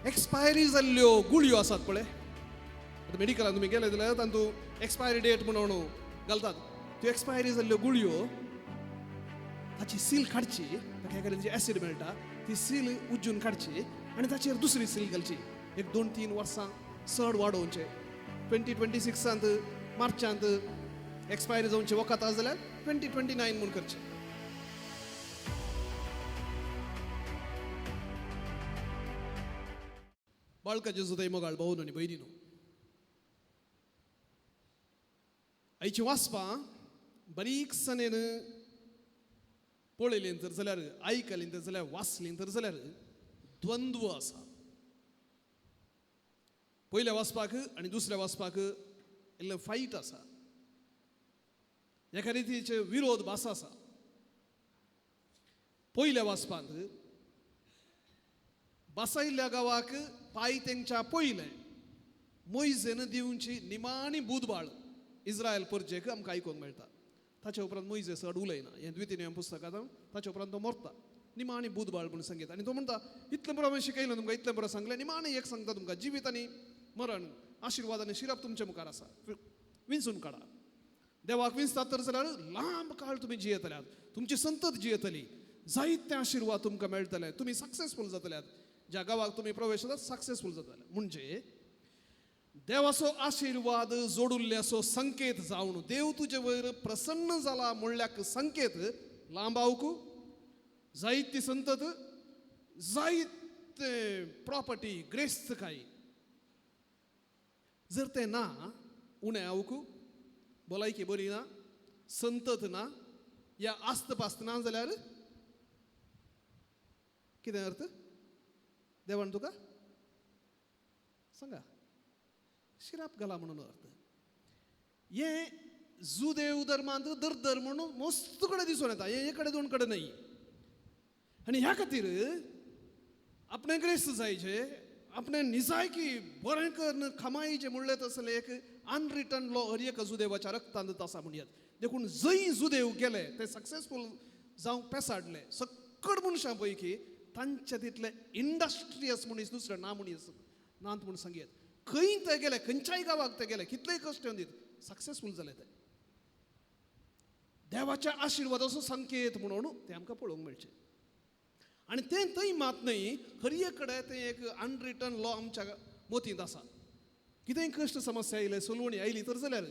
Expiry जाल्ल्यो गुळयो आसात पळय, आतां मेडिकलान तुमी गेले जाल्यार तातूंत एक्सपायरी डेट म्हणून घालतात. त्यो एक्सपायरी जाल्ल्यो गुळयो ताची सील काडची, ताका एका जी एसीड मेळटा ती सील उज्जून काडची आनी ताचेर दुसरी सील घालची. एक 2-3 वर्सां चड वाडोवचें. 2026 मार्चांत एक्सपायरी जावचें वखद आसा जाल्यार 2029 म्हूण करचें. बाळका जेजू मोगाळ भावन आनी भयणीनो, आयची वाचपां बारीकसाणेन पळयलीं तर जाल्यार, आयकलीं तर जाल्यार, वाचलीं तर जाल्यार द्वंद्व आसा. पयल्या वाचपाक आनी दुसऱ्या वाचपाक इल्लें फायट आसा, एका रितीचे विरोध भास आसा. पयल्या वाचपांत बसायल्ल्या गांवाक पांय तेंच्या पयलें मोयजेन दिवची निमाणी बुधबाळ इस्रायल परजेक आमकां आयकूंक मेळटा. ताच्या उपरांत मोयजे चड उलयना, हें द्वितीय नियम पुस्तकांत. ताच्या उपरांत तो मरता. निमाणी बुधबाळ म्हूण सांगता आनी तो म्हणटा, इतलें बरो हांवें शिकयलें तुमकां, इतलें बरें सांगलें, निमाणी एक सांगता तुमकां, जिवीत आनी मरण, आशिर्वाद आनी शिरप तुमच्या मुखार आसा, विंचून काडा. देवाक विंचतात तर जाल्यार लांब काळ तुमी जियेतल्यात, तुमची संतत जियेतली, जायते आशिर्वाद तुमकां मेळटले, तुमी सक्सेसफूल जातल्यात, ज्या गांवाक तुमी प्रवेश जातात सक्सेसफूल जातले. म्हणजे देवाचो आशिर्वाद जोडुल्ल्याचो संकेत जावन देव तुजे वयर प्रसन्न जाला म्हणल्याक संकेत लांबावक जायती संतत, जायते प्रॉपर्टी, ग्रेस्त काय. जर तें ना, उणें आवक, भलायकी बरी ना, संतत ना, या आस्त पास्त ना जाल्यार कितें अर्थ? देवान तुका सांगा शिराप घाला म्हणून अर्थ. हें जुदेव धर्मांत दर म्हणून मस्त कडेन दिसून येता, हें एक कडेन दोन कडेन न्हय. आनी ह्या खातीर आपणें ग्रेस्त जायचे, आपणें निजायकी बरें करून खामायचें म्हणलें तसलें एक अनरिटन लॉ हर एका जुदेवाच्या रक्तांत आसा म्हणयात. देखून जंय जुदेव गेले ते सक्सेसफूल जावंक पेसाडले. सकड मनशां पैकी तांच्या तितले इंडस्ट्रियस मनीस दुसरे ना मनीस नात म्हूण सांगयत. खंय ते गेले, खंयच्याय गांवाक ते गेले, कितलेय कश्ट येवन दीत सक्सेसफूल जाले ते. देवाच्या आशिर्वादाचो संकेत म्हणून ते आमकां पळोवंक मेळचें. आनी तें थंय मात न्हय, हर एक कडेन तें एक अनरिटन लॉ आमच्या मतींत आसा. कितेंय कश्ट समस्या आयले, सोलवणी आयली तर जाल्यार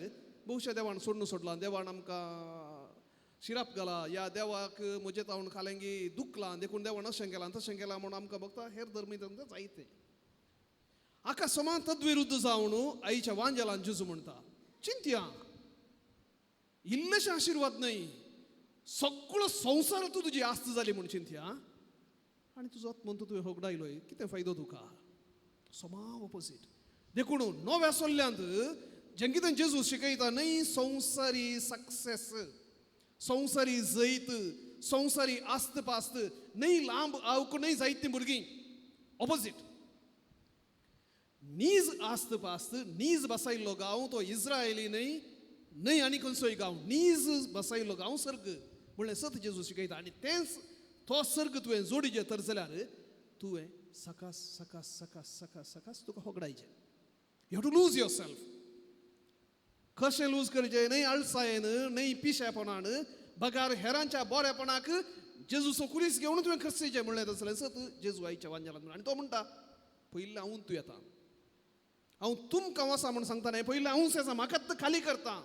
बहुशा देवान सोडून सोडला, देवान आमकां शिराप घाला, या देवाक म्हजें तावन खालेंगी दुखलां देखून देवान अशें केलां तशें केलां म्हणून आमकां भोगता. हेर धर्मी तांकां जायते हाका समान तद्विरुद्ध जावन आईच्या वांजेलान जेजू म्हणटा, चिंतया, इल्लेशे आशिर्वाद न्हय, सगळो संवसार तूं तुजी आस्त जाली म्हूण चिंतया आनी तुजो आत्मंत तुवें होगडायलोय, कितें फायदो तुका? समा ऑपोजीट. देखून नव्या सोल्ल्यांत जें कितें जेजू शिकयता न्हय, संवसारी सक्सेस, संवसारी जैत, संवसारी आस्त पास्त न्हय, लांब आवक न्हय, जायतीं भुरगीं, ऑपोजीट. नीज आस्त पास्त, नीज बसायल्लो गांव तो इस्रायली न्हय, न्हय आनी खंयचोय गांव, नीज बसायल्लो गांव सर्ग म्हणलें सत जेजू शिकयता. आनी तेंच तो सर्ग तुवें जोडीचें तर जाल्यार तुवें सकास सकास सकास सकास सकास तुका होगडायचें. You have to lose yourself. कशें लूज करचें? न्हय आळसायेन, न्हय पिशेपणान, बगार हेरांच्या बरेपणाक जेजूचो कुरीस घेवन तुवें खर्चेचें म्हणलें तसलें सत जेजू आयच्या वांजेलान. आनी तो म्हणटा, पयलीं हांव तूं येता, हांव तुमकां वसा म्हूण सांगता न्हय, पयलीं हांवूच येता, म्हाकाच खाली करता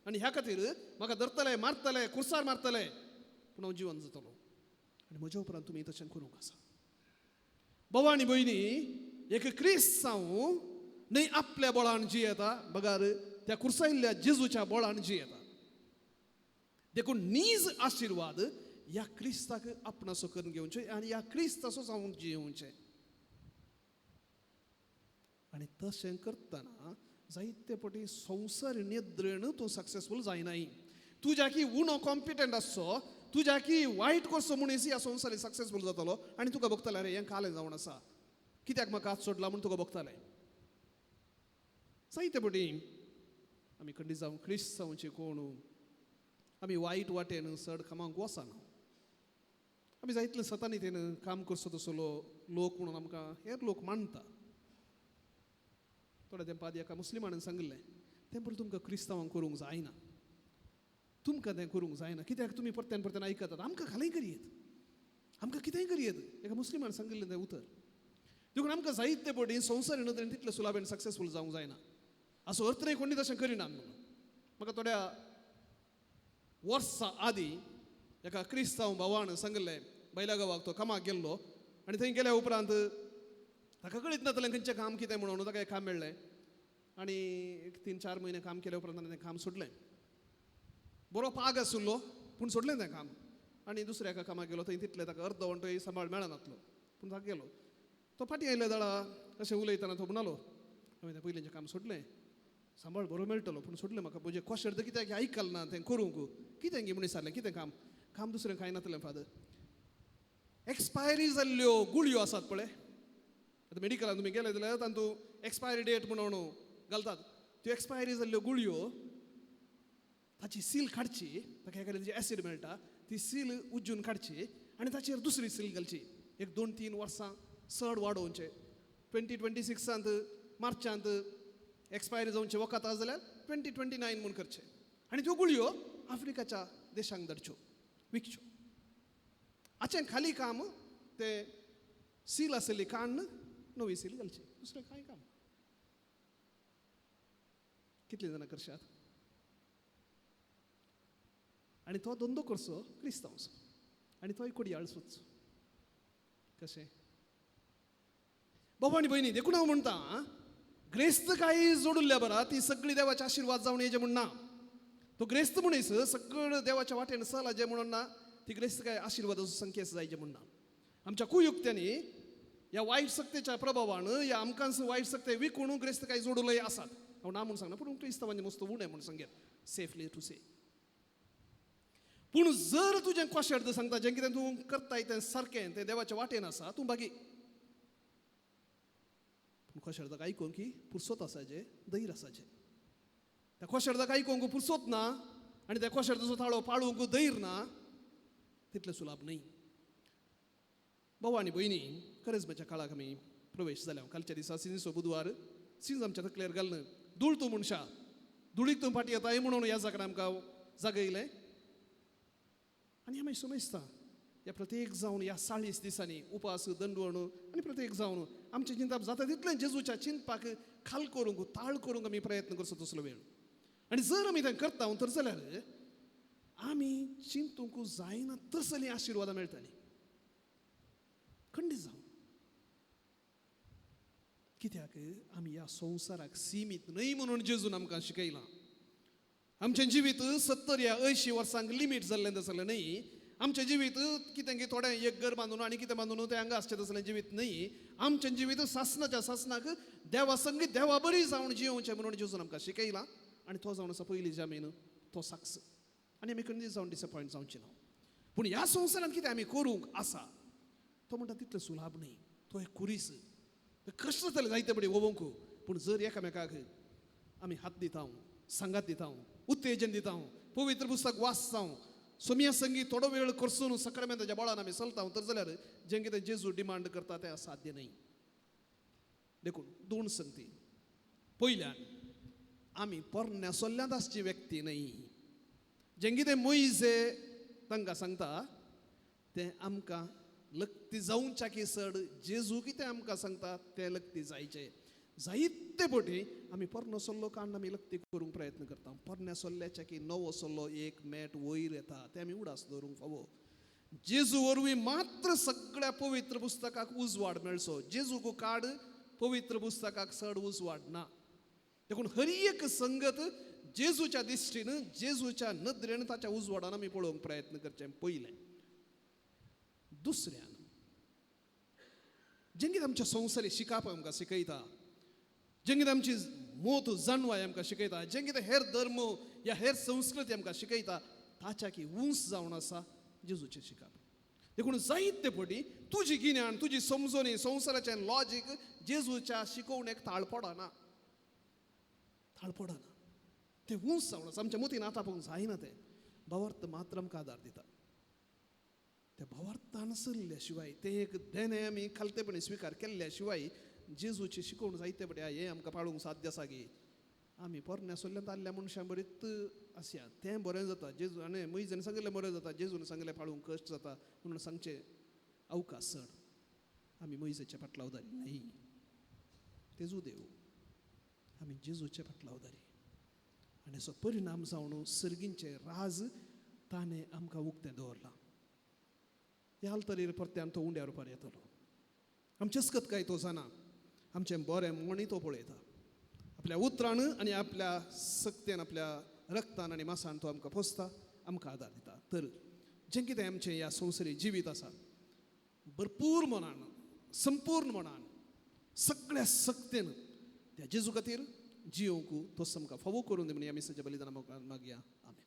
आनी ह्या खातीर म्हाका धरतले, मारतले, कुर्सार मारतले, पूण हांव जिवन जातलो आनी म्हज्या उपरांत तुमी तशें करूंक आसा. भाव आनी भयणी, एक क्रिस्तांव न्हय आपल्या बळान जियेता, बगार त्या कुर्सायल्ल्या जेजूच्या बळान जियेता. देखून नीज आशिर्वाद ह्या क्रिस्ताक आपणासो करून घेवचें आनी ह्या क्रिस्ताचो जावन जियेवचें. आनी तशें करतना जायते पटी संवसार निद्रेन तूं सक्सेसफूल जायनाय. तुज्या की उणो कॉम्पिटंट आसचो, तुज्या की वायट करचो मनीस ह्या संवसारी सक्सेसफूल जातलो आनी तुका भोगतलें, अरे हें कालें जावन आसा, कित्याक म्हाका हात सोडला म्हूण तुका भोगतलें. जायते पटी आमी खंडीत जावं क्रिस्तांवचे कोण आमी वायट वाटेन चड कामांक वचना, आमी जायतले सतानी तेन काम करचो तसलो लोक म्हणून आमकां हेर लोक मानता. थोड्या तेंपा आदी एका मुस्लिमान सांगिल्लें, तें पळय तुमकां क्रिस्तांवांक करूंक जायना, तुमकां तें करूंक जायना, कित्याक तुमी परत्यान परत्यान आयकतात, आमकां खालय करयेत, आमकां कितेंय करयेत. एका मुस्लिमान सांगिल्लें तें उतर. देखून आमकां जायते पटी संवसार नदरेन तितले सुलाबेन सक्सेसफूल जावंक जायना. असो अर्थ न्हय कोणी तशें करिना म्हणून. म्हाका थोड्या वर्सां आदीं एका क्रिस्तांव भावान सांगिल्लें, बैला गांवाक तो कामाक गेल्लो आनी थंय गेल्या उपरांत ताका कळीत नासलें खंयचें काम कितें म्हणून. ताका एक काम मेळ्ळें आनी एक 3-4 म्हयने काम केल्या उपरांत ताणें तें काम सोडलें. बरो पाग आशिल्लो पूण सोडलें तें काम आनी दुसऱ्या एका कामाक गेलो. थंय तितलें ताका अर्द वंटोय सांबाळ मेळनातलो पूण ताका गेलो. तो फाटीं आयले जाणा अशें उलयतना तो म्हणालो, हांवें तें पयलींचें काम सोडलें, सांबाळ बरो मेळटलो पूण सोडलें, म्हाका म्हजें कोशर्द कित्याक आयकल ना तें करूंक कितें गी म्हूण विचारलें. कितें काम? काम दुसरें कांय नातलें फादर, एक्सपायरी जाल्ल्यो गुळयो आसात पळय, आतां मेडिकलान तुमी गेले जाल्यार तातूंत एक्सपायरी डेट म्हणून घालतात, त्यो एक्सपायरी जाल्ल्यो गुळयो ताची सील काडची, ताका एखादें जी एसीड मेळटा ती सील उज्जून काडची आनी ताचेर दुसरी सील घालची. एक 2-3 वर्सां चड वाडोवचें. 2026 मार्चांत एक्सपायरी जावचें वखद आसा जाल्यार 2029 म्हूण करचें आनी त्यो गुळयो आफ्रिकाच्या देशांक धाडच्यो, विकच्यो. हाचें खाली काम तें सील आशिल्ली काडून नवी सील घालची, दुसरें कांय काम. कितलीं जाणां करशात? आनी तो धंदो करचो क्रिस्तांवचो आनी तोय कोडयाळ सोदचो. कशें बाबा आनी भयणी, देखून हांव म्हणटा ग्रेस्त काय जोडुल्ल्या बरा ती सगळी देवाचे आशिर्वाद जावन येजे म्हूण ना. तो ग्रेस्त मनीस सगळं देवाच्या वाटेन चला जे म्हणून ना, ती ग्रेस्त काय आशिर्वादाचो संकेत जायचे म्हूण ना. आमच्या कुयुक्त्यांनी ह्या वायट सक्तेच्या प्रभावान ह्या आमकांच वायट सक्ते विकून ग्रेस्त काय जोडुलय आसात. हांव ना म्हूण सांगना, पूण क्रिस्तांवांचे मस्त उणें म्हूण सांगेत, सेफली टू से. पूण जर तुजें कोशर्द सांगता जें कितें तूं करताय तें सारकें, तें देवाच्या वाटेन आसा, तूं बागी. पूण कोशर्दाक आयकूंक की पुरसोत आसाचें, धैर्य आसाचें. त्या कोशर्दाक आयकूंक पुरसोत ना आनी त्या कोशर्दाचो ताळो पाळूंक धैर्य ना, तितलें सुलाभ न्हय. भाव आनी भयणी, करेजमाच्या काळाक आमी प्रवेश जाल्या. कालच्या दिसा सिंजो बुधवार सिंज आमच्या तकलेर घालून धूळ तूं मनशा, धुळीक तूं फाटी येताय म्हणून ह्या जाग्यार आमकां जागयलें. आनी आमी समजता ह्या प्रत्येक जावन ह्या 40 दिसांनी उपास दंडवण आनी प्रत्येक जावन आमचें चिंतप जाता तितलें जेजूच्या चिंतपाक खाल करूंक ताळ करूंक आमी प्रयत्न करचो तसलो वेळ. आनी जर आमी तें करता तर जाल्यार आमी चिंतूंक जायना तसलीं आशिर्वादां मेळटलीं खंडीत जावन. कित्याक आमी ह्या संवसाराक सिमीत न्हय म्हणून जेजून आमकां शिकयलां. आमचें जिवीत 70 या 80 वर्सांक लिमीट जाल्लें तसलें न्हय. आमचें जिवीत कितें की थोडें एक घर बांदून आनी कितें बांदून तें हांगा आसचें तसलें जिवीत न्हय. आमचें जिवीत सासनाच्या सासनाक देवा संगीत देवा बरी जावन जियोवचें म्हणून जेजून आमकां शिकयलां. आनी तो जावन आसा पयली जामीन, तो साक्स. आनी आमी खंय जावन डिसपॉयंट जावचें ना. पूण ह्या संवसारांत कितें आमी करूंक आसा तो म्हणटा तितलें सुलाभ न्हय. तो एक कुरीस, कश्ट जातले जायते पडी वोवंक, पूण जर एकामेकाक आमी हात दिता, सांगात दिता, उत्तेजन दिता, पवित्र पुस्तक वाचता, सोमिया संगीत थोडो वेळ करसून सक्रमेंताच्या बळान आमी चलता तर जाल्यार जें कितें जेजू डिमांड करता तें असाध्य न्हय. देखून दोन संगती. पयल्यान आमी पोरण्या सोल्ल्यांत आसची व्यक्ती न्हय. जें कितें मोयजे तांकां सांगता तें आमकां लक्ती जावच्या की चड जेजू कितें आमकां सांगता तें लक्ती जायचें. जायते पटी आमी पोरनो सल्लो काडून आमी लक्ती करूंक प्रयत्न करता. पोरण्या सल्ल्याच्या की नवो सल्लो एक मेट वयर येता तें आमी उडास दवरूंक फावो. जेजू वरवीं मात्र सगळ्या पवित्र पुस्तकाक उजवाड मेळचो. जेजूक काड पवित्र पुस्तकाक चड उजवाड ना. देखून हर एक संगत जेजूच्या दिश्टीन, जेजूच्या नदरेन, ताच्या उजवाडान आमी पळोवंक प्रयत्न करचें पयलें. दुसऱ्यान जें कितें आमच्या संवसारी शिकाप आमकां शिकयता, जें कितें आमची मोत जाणवाय आमकां शिकयता, जें कितें हेर धर्म या हेर संस्कृती आमकां शिकयता ताच्या की उंच जावन आसा जेजूचें शिकाप. देखून जायते पटी तुजी गिन्यान, तुजी समजणी, संवसाराचें लॉजीक जेजूच्या शिकोवणेक ताळ पडना, ताळ पडना. तें उंच जावन आसा, आमच्या मतीन आतां पळोवंक जायना. तें भावार्थ मात्र आमकां आदार दिता. त्या भावार्थान रगतान चल्ल्या शिवाय, तें एक देणें आमी खालतेपणी स्विकार केल्ल्या शिवाय जेजूची शिकोवण जायते पडया हें आमकां पाळूंक साध्य आसा गी? आमी पोरण्या सोल्ल्यांत आसल्या मनशां बरीत आसया, तें बरें जाता. जेजू आनी मोयजान सांगिल्लें बरें जाता, जेजून सांगिल्लें पाळूंक कश्ट जाता म्हणून सांगचें अवकाश चड. आमी मोयजेच्या फाटलावदारी न्हय, तेजू देव, आमी जेजूच्या फाटलावदारी. आनी हाचो परिणाम जावन सर्गींचें राज ताणें आमकां उक्तें दवरलां. ह्या आल्तरीर परत्यान तो उंड्या रुपार येतलो. आमचेच काय तो जाणा, आमचें बरें म्हणूय तो पळयता. आपल्या उतरान आनी आपल्या सक्तेन, आपल्या रक्तान आनी मासान तो आमकां पोसता, आमकां आदार दिता. तर जें कितें आमचें ह्या संवसारी जिवीत आसा, भरपूर मनान, संपूर्ण मनान, सगळ्या सक्तेन त्या जेजू खातीर जियोंक तो आमकां फावो करून दी म्हण ह्या मिसाच्या बलिदाना मागया. आमेन.